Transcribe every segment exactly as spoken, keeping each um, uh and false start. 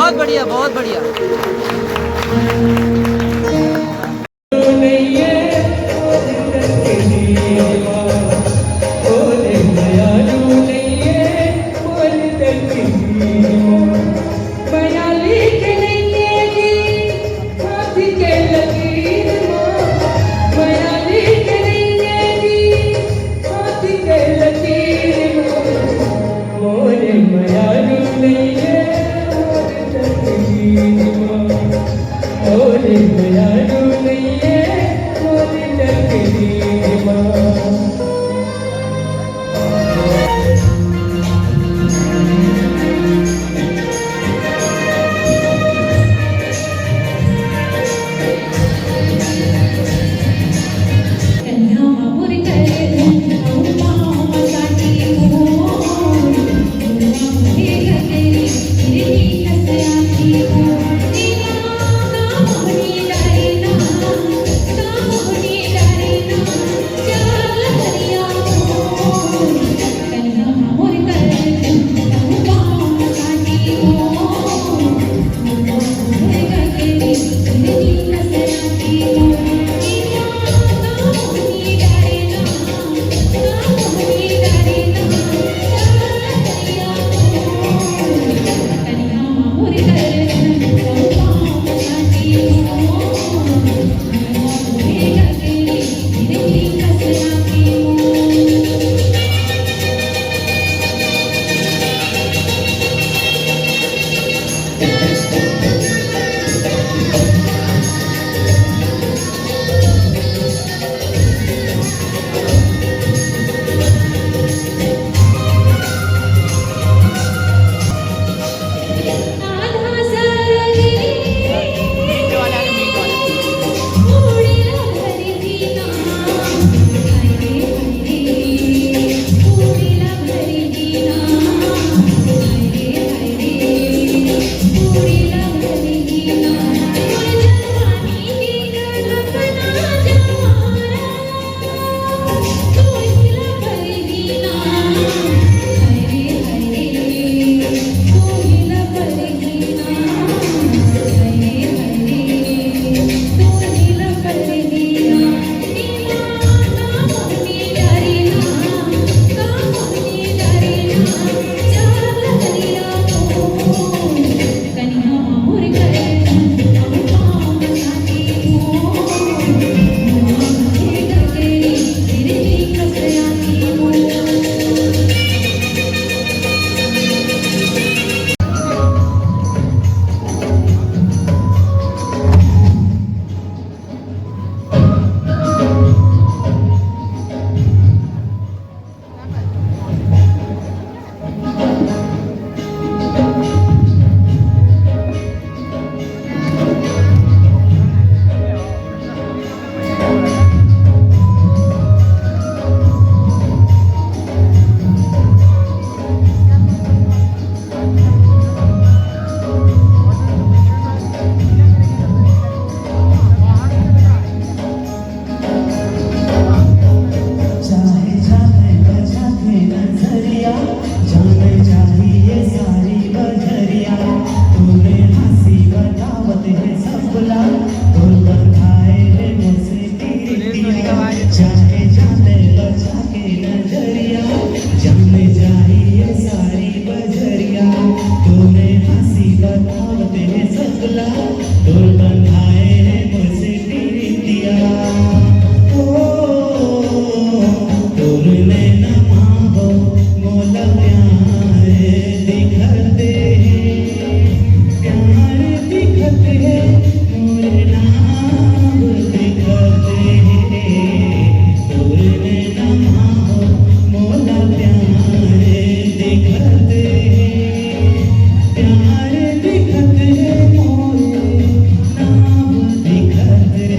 बहुत बढ़िया, बहुत बढ़िया। चाहे जाने बचा के नजरिया, जाने चाहिए सारी बजरिया। तूने हंसी बतावत है सबला, तू बंधाए है मुझसे पीरितिया। चाहे जाने बचा के नजरिया, जाने चाहिए सारी बजरिया। तूने हंसी बतावत है सबला, तू बंधाए है मुझसे पीरितिया। ओ, तोर नैना मांगो मोला प्यार दिखत हे, प्यार दिखत हे, मोर नाम दिखत हे। तोर नैना मांगो मोला प्यार दिखत हे, प्यार दिखत हे, मोर नाम दिखत हे।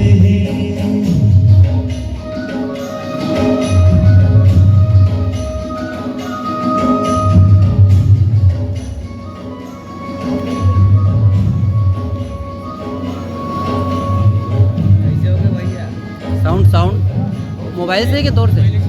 कैसे हो गए भैया? साउंड, साउंड मोबाइल से कि तोर से?